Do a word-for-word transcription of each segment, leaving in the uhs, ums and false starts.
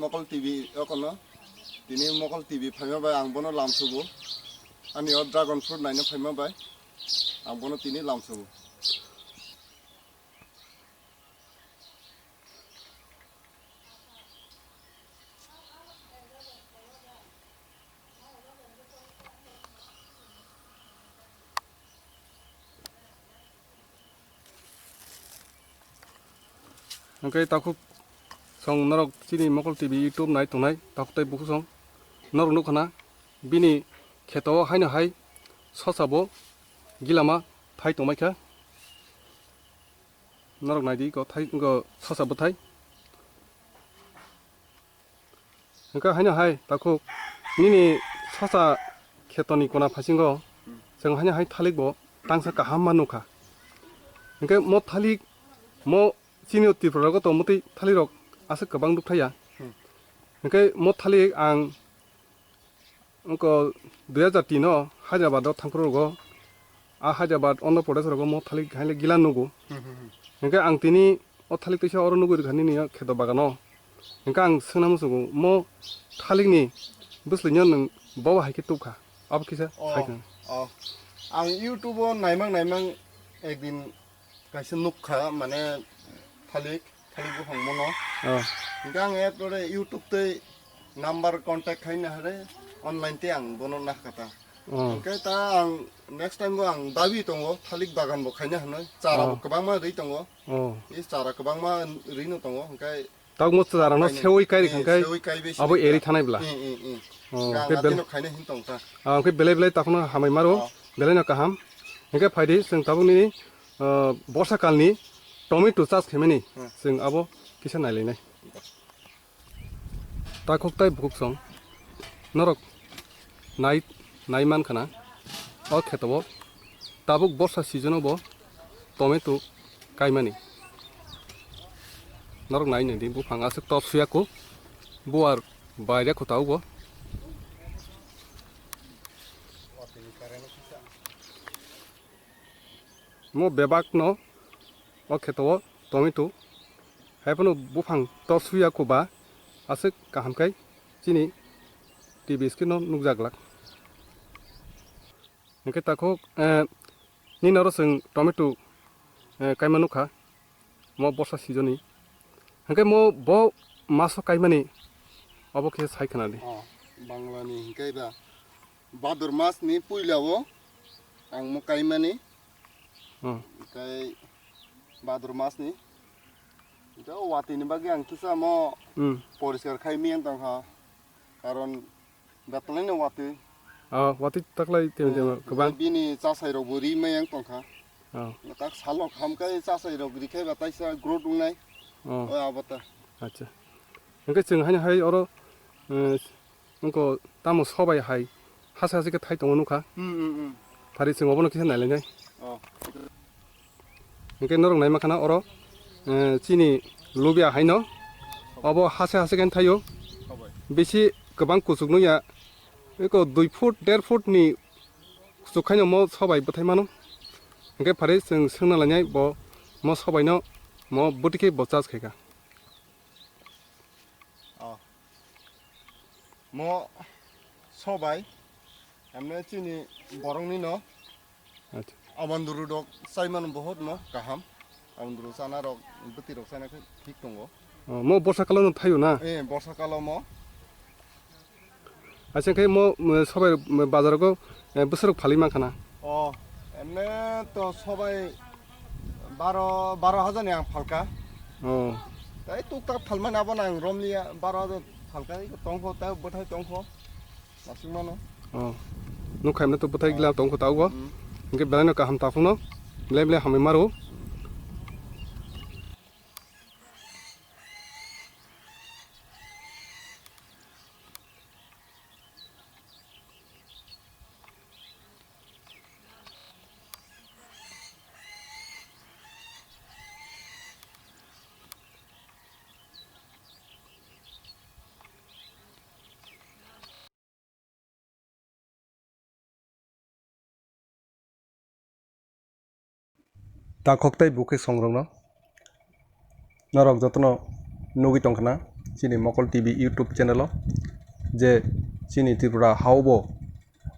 Mokol T V okono. Tini Mokol T V phaima bai ang bono lamsugo. Ani o dragon fruit naina phaima bai ang bono tini lamsugo. Hwnkhe takhuk song norok chini Mokol T V YouTube nai tongnai takhuk tei bukhuk song norok nukha na bini kheto o haino hai sosa bo gilama thai tongmai kha. Norok naidi ko thai ko sosa bwthai. Hwnkhe haino hai takhuk nini sosa khetoni kona phasingo chwng haino hai thalik bo tangsa kaham ma nukha. Hwnkhe mo thalik mo chini Tripura rogo to mwtwi thalik rok aswk kwbang nukthaya. Hwnkhe mo thalik ang Wngkha dui hajar tin o Hyderabad o thangphuru rogo, a Hyderabad, Andhra Pradesh rogo mo thalik haile gila nugo. Hmm, hmm, hmm. Hwnkhe ang tini o thalik teisa oro nugwi rwkha nini o kheto bagano. Hwnkhe ang swngna muchungo mo thalikni bwswlwino nwng bobo hai khe tubkha? Abo kisa Oh, sai kha. Oh. Ang YouTube o naimang naimang ekdin kaisa nukha, mane thalik, thalik buphang mono. Oh. Hingke ang epore YouTube tei number contact khaina hare online tei ang bono nakha ta. Oh. Hingke ta ang next time bo ang dabi tongo, thalik bagan bo khaina hwnwi. Chara bo Oh. kwbangma rwi tongo. Oh. I chara kwbangma rwino tongo, hingke Tamo chwla rokno Kainwi. Sewi kai Eh, rikha khe sewi kai bai abo sini eri ta. Thanai bla. Eh, eh, eh. Oh, Ang khe atino bel-, khaina hin tong ta. Ah, khe belai belai takhno hamai maro, Oh. belai no kaham. Hingke phaidi chwng tabuk nini, ah, borsa kalni tomato chas khaimani Hmm. chwng abo kisa nailainai. Takhuk tai bukhuk song. Norok nai, nai man khana. O kheto o tabuk borsa season o bo tomato kaimani. Norok nai nai di buphang aswk tor suya kho. Buar bai rek kho tau bo. Mo bebak no o kheto o tomato. Hai phano buphang tor suya kho ba aswk kaham khai chini T V screen no nukjak glak. Hingke takhuk, eh, nini oro chwng tomato, eh, kaima nukha, mo borsa season ni. Hingke mo bo maso kaimani obo khe sai khna di. Oh, Bangla ni hingke ba Bhadur mas ni puila o ang mo kaimani. Oh. Hingke Bhadur mas ni. Hingke o watwi ni bagwi ang kisa mo Hmm. poriskar khai miyang tongkha. Karon Betalaino watwi. Ah, watwi taklai teme teme Hmm, kwbang. Bini chasai rokbo ri mayang tongkha. Ah. Tak salok hamkai chasai rok rikhai ba taisa growth wngnai. Oh. O abota. Acha. Hingke chwng haino hai oro, eh, wngko tamo sobai hai hase hase khe thai tongo nukha. Hmm, hmm, hmm. Phari chwng obono kisa nailainai. Oh. Hingke norok naima khana oro, eh, chini lubia haino obo hase hase khe thaio. Bisi kwbang kuchuk nungya, eko dui foot, der foot ni kuchuk khaino mo sobai bwthai mano. Hingke phari chwng swngna lainai bo mo sobai no mo bwtwi khe bo charge khaika. Oh. Mo sobai, emne chini borokni no. Acha. Abanduru rok chaimano bohot no kaham. Abanduru chana rok, bwtwi rok chana khe thik tongo. Oh, mo borsa kalo no thaio na? Eh, borsa kalo mo. Acha khe mo, mo sobai bazar go, eh, bwswrok phalwi mankha na? Oh, emne to sobai baro, baro hajar ni ang phalka. Oh. Tai tuk tak phalmani abo nang romliya baro hajar phalka, tongkho, tai bwthai tongkho. Nasing mano. Oh. Nuk khaimna to bwthai gila tongkho taugo. Hmm. Hingke belai no kaham takhung no. Belai belai hamai maro. Takhuk tei bukhuk songrokno norok jotono nugwi tongkhna chini Mokol T V YouTube channel o, je chini Tripura ha o bo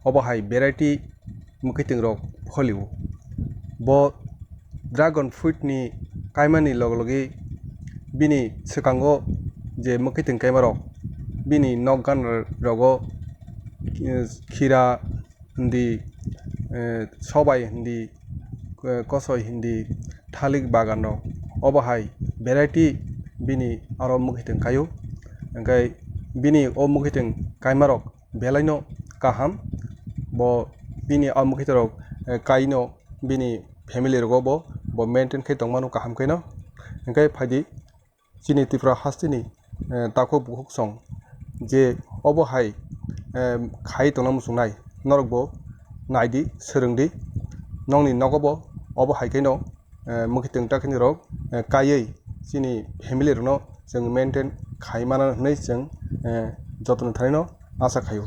obo hai variety mwkhwitwng rok pholio. Bo dragon fruit ni kaimani log logi bini swkango je mwkhwitwng kaima rok bini nok gan rogo, eh, khira hindi, eh, sobai hindi, eh, kosoi hindi, thalik bagan rok, obo hai variety bini aro mwkhwitwng kaio. Hwnkhe bini o mwkhwitwng kaima rok belai no kaham, bo bini o mwkhwitwng rok, eh, kaino bini family rogo bo, bo maintain khe tongmano kaham khe no. Hwnkhe phaidi chini Tripura hasteni, eh, takhuk bukhuk song je obo hai, eh, khai tongna muchungnai norok bo naidi, swrwngdi, nokni nogo bo obo hai khe no, eh, mwkhwitwng ta khe ni rok, eh, kaiwi chini family rok no chwng maintain khai mano hinwi chwng, eh, jotono thani no asa khaio.